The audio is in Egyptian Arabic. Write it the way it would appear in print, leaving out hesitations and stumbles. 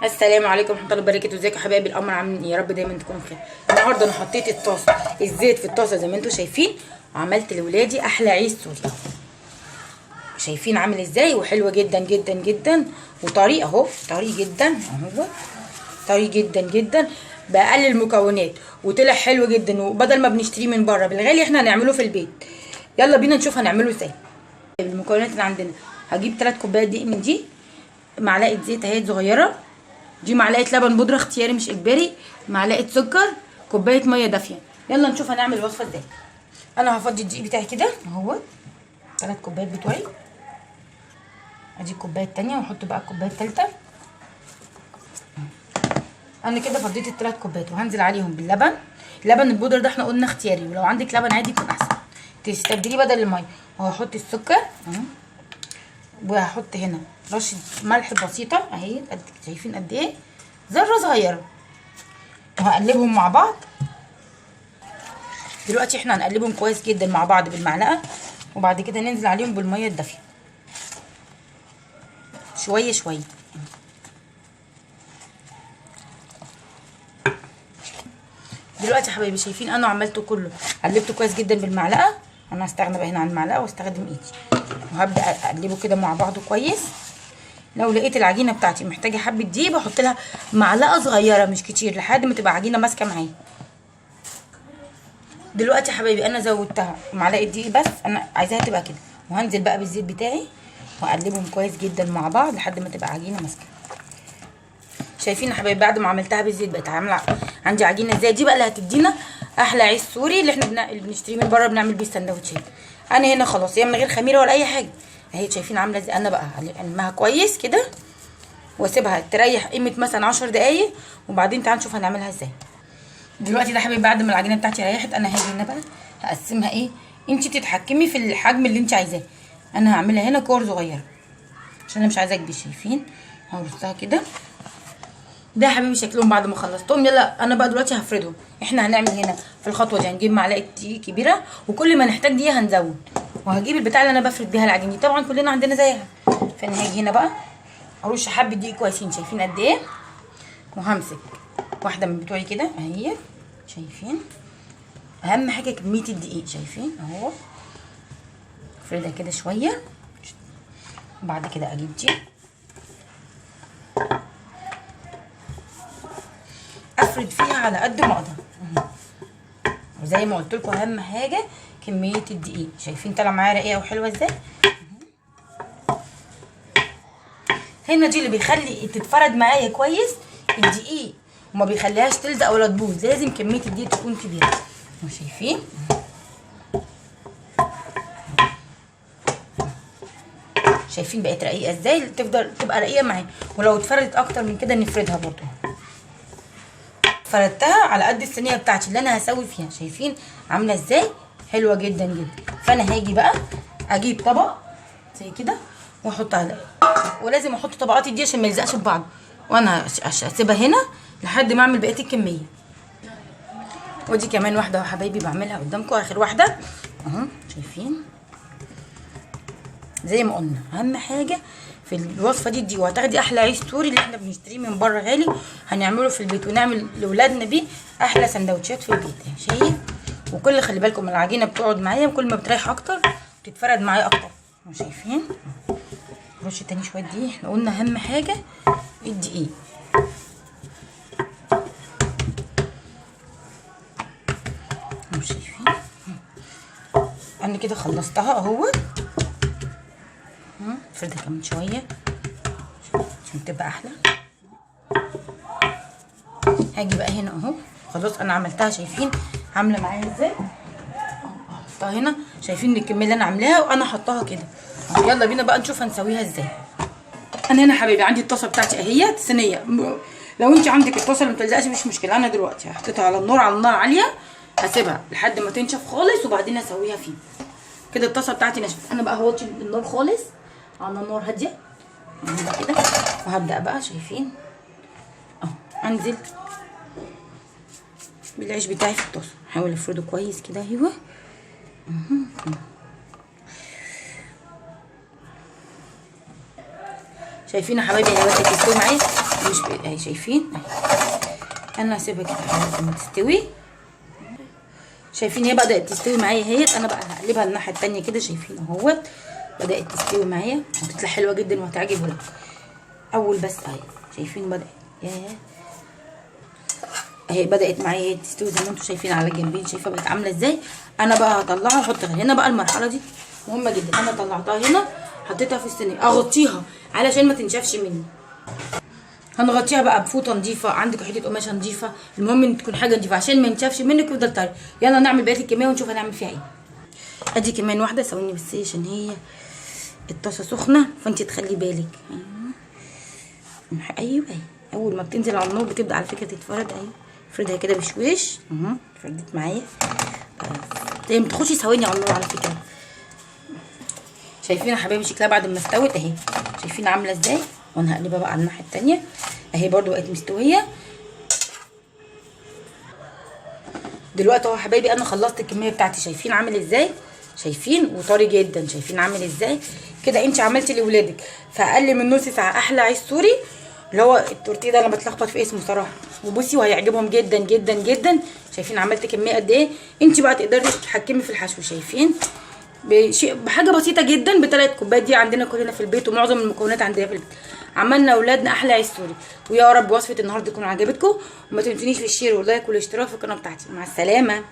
السلام عليكم ورحمة الله وبركاته. ازيكم يا حبايبي؟ القمر عاملين ايه؟ يا رب دايما تكونوا بخير. النهارده انا حطيت الطاسه الزيت في الطاسه زي ما انتم شايفين، وعملت لولادي احلى عيش سوري. شايفين عامل ازاي؟ وحلو جدا جدا جدا، وطري اهو، طري جدا اهو، طري جدا جدا باقل المكونات، وطلع حلو جدا. وبدل ما بنشتريه من بره بالغالي احنا هنعمله في البيت. يلا بينا نشوف هنعمله ازاي. المكونات اللي عندنا: هجيب 3 كوبايات دقيق من دي، معلقه زيت اهي صغيرة، دي معلقه لبن بودره اختياري مش اجباري، معلقه سكر، كوباية مية دافيه. يلا نشوف هنعمل الوصفة ازاي. انا هفضي الدقيق بتاعي كده اهو، 3 كوبايات بتوعي، ادي الكوباية التانية، واحط بقى الكوباية التالتة. انا كده فضيت الثلاث كوبايات، وهنزل عليهم باللبن. لبن البودره ده احنا قلنا اختياري، ولو عندك لبن عادي يكون احسن، تستبدليه بدل المية. وهحط السكر اهو، وهحط هنا رشه ملح بسيطة اهي، شايفين قد ايه؟ ذره صغيرة. وهقلبهم مع بعض. دلوقتي احنا هنقلبهم كويس جدا مع بعض بالمعلقه، وبعد كده ننزل عليهم بالمية الدافيه شوية شوية. دلوقتي يا حبايبي شايفين انا عملته كله، قلبته كويس جدا بالمعلقه. انا هستغنى بقى هنا عن المعلقة واستخدم ايدي، وهبدا اقلبه كده مع بعضه كويس. لو لقيت العجينة بتاعتي محتاجه حبه دقيق بحط لها معلقه صغيرة مش كتير لحد ما تبقى عجينه ماسكه معايا. دلوقتي يا حبايبي انا زودتها معلقه دقيق بس، انا عايزاها تبقى كده. وهنزل بقى بالزيت بتاعي واقلبهم كويس جدا مع بعض لحد ما تبقى عجينه ماسكه. شايفين يا حبايبي بعد ما عملتها بالزيت بقت عامله عندي عجينه ازاي؟ دي بقى اللي هتدينا احلى عيش سوري اللي احنا اللي بنشتريه من بره، بنعمل بيه السندوتشات. انا هنا خلاص هي من غير خميره ولا اي حاجة اهي، شايفين عامله ازاي؟ انا بقى هلمها كويس كده واسيبها تريح قيمة مثلا 10 دقايق، وبعدين تعالوا نشوف هنعملها ازاي. دلوقتي ده حبايبي بعد ما العجينة بتاعتي ريحت، انا هاجي هنا بقى هقسمها ايه، انت تتحكمي في الحجم اللي انت عايزاه. انا هعملها هنا كور صغيرة عشان انا مش عايزاه كبير. شايفين؟ هرصها كده. ده يا حبيبي شكلهم بعد ما خلصتهم. يلا انا بقى دلوقتي هفردهم. احنا هنعمل هنا في الخطوة دي هنجيب معلقه دقيق كبيرة، وكل ما نحتاج دقيق هنزود. وهجيب البتاع اللي انا بفرد بيها العجين دي، طبعا كلنا عندنا زيها. فانا هاجي هنا بقى ارش حبه دقيق كويسين، شايفين قد ايه؟ وهمسك واحدة من بتوعي كده اهي، شايفين؟ اهم حاجة كمية الدقيق، شايفين اهو. افردها كده شوية، وبعد كده اجيب دي افرد فيها على قد ما اقدر. وزي ما قلت لكم اهم حاجة كمية الدقيق. شايفين طالعه معايا رقيقه وحلوه ازاي؟ هنا دي اللي بيخلي تتفرد معايا كويس الدقيق، وما بيخليهاش تلزق ولا تبوظ. لازم كمية الدقيق تكون كبيرة. شايفين؟ شايفين بقت رقيقه ازاي؟ تفضل تبقى رقيقه معايا، ولو اتفردت اكتر من كده نفردها برضو. فردتها على قد الصينية بتاعتي اللي انا هسوي فيها. شايفين عامله ازاي؟ حلوة جدا جدا. فانا هاجي بقى اجيب طبق زي كده واحط على، ولازم احط طبقاتي دي عشان ما يلزقش في بعض. وانا هسيبها هنا لحد ما اعمل بقية الكمية. ودي كمان واحدة يا حبايبي بعملها قدامكم، اخر واحدة اهو. شايفين؟ زي ما قلنا اهم حاجة في الوصفة دي، وهتاخدي احلى عيش سوري اللي احنا بنشتريه من بره غالي، هنعمله في البيت ونعمل لاولادنا بيه احلى سندوتشات في البيت. شايف؟ وكل خلي بالكم العجينة بتقعد معايا، وكل ما بتريح اكتر بتتفرد معايا اكتر. شايفين؟ رش تاني شوية دقيق. احنا قلنا اهم حاجة الدقيق. شايفين؟ انا كده خلصتها اهو. افردها كمان شوية عشان تبقى احلى. هاجي بقى هنا اهو، خلاص انا عملتها. شايفين عامله معايا ازاي؟ احطها هنا. شايفين الكمية اللي انا عاملاها وانا حطاها كده. يلا بينا بقى نشوف هنسويها ازاي. انا هنا حبايبي عندي الطاسه بتاعتي اهي صينية. لو انت عندك الطاسه اللي ما بتلزقش مش مشكلة. انا دلوقتي حطيتها على النار، على النار عالية، هسيبها لحد ما تنشف خالص وبعدين اسويها فيه كده. الطاسه بتاعتي نشفت. انا بقى هوطي النار خالص على النار هادية كده، وهبدا بقى. شايفين اهو، انزل بالعيش بتاعي في الطاسه، احاول افرده كويس كده. ايوه، شايفين يا حبايبي؟ هي بدات تستوي معايا. مش اهي شايفين اهي. انا هسيبها كده لحد ما تستوي. شايفين هي بدات تستوي معايا اهيت. انا بقى هقلبها الناحية التانية كده. شايفين اهوت بدات تستوي معايا وتطلع حلوة جدا وهتعجب ولادكم. اول بس اهي شايفين بدات، ياه اهي بدات معايا تستوي زي ما انتم شايفين على الجنبين. شايفه بقت عامله ازاي. انا بقى هطلعها واحطها هنا. بقى المرحلة دي مهمة جدا. انا طلعتها هنا حطيتها في الصينية، اغطيها علشان ما تنشفش مني. هنغطيها بقى بفوطه نظيفة، عندك حتة قماشة نظيفة، المهم ان تكون حاجة نظيفة عشان ما ينشفش منك ويفضل طري. يلا نعمل بقية الكمية ونشوف هنعمل فيها ايه. ادي كمان واحدة، ثواني بس عشان هي الطاسه سخنة فانت تخلي بالك. ايوه اول ما بتنزل على النار بتبدا على فكرة تتفرد. ايوه افردها كده بشويش اهو، فردت معايا. بس ما تخشي ثواني على النار على فكرة. شايفين يا حبايبي شكلها بعد ما استوت اهي، شايفين عامله ازاي. وانا هقلبها بقى على الناحية التانية اهي، برضو بقت مستوية دلوقتي اهو يا حبايبي. انا خلصت الكمية بتاعتي، شايفين عامل ازاي، شايفين وطري جدا، شايفين عامل ازاي كده. انت عملتي لاولادك في اقل من نص ساعة احلى عيش سوري اللي هو التورتيه ده، انا بتلخبط في اسمه صراحة. وبصي وهيعجبهم جدا جدا جدا. شايفين عملت كمية قد ايه. انت بقى تقدري تتحكمي في الحشو. شايفين بشيء بحاجة بسيطة جدا، ب3 كوبايات دي عندنا كلنا في البيت، ومعظم المكونات عندنا في البيت. عملنا اولادنا احلى عيش سوري. ويا رب وصفه النهارده تكون عجبتكم، وما تنسونيش في ال share وال like والاشتراك في القناة بتاعتي. مع السلامة.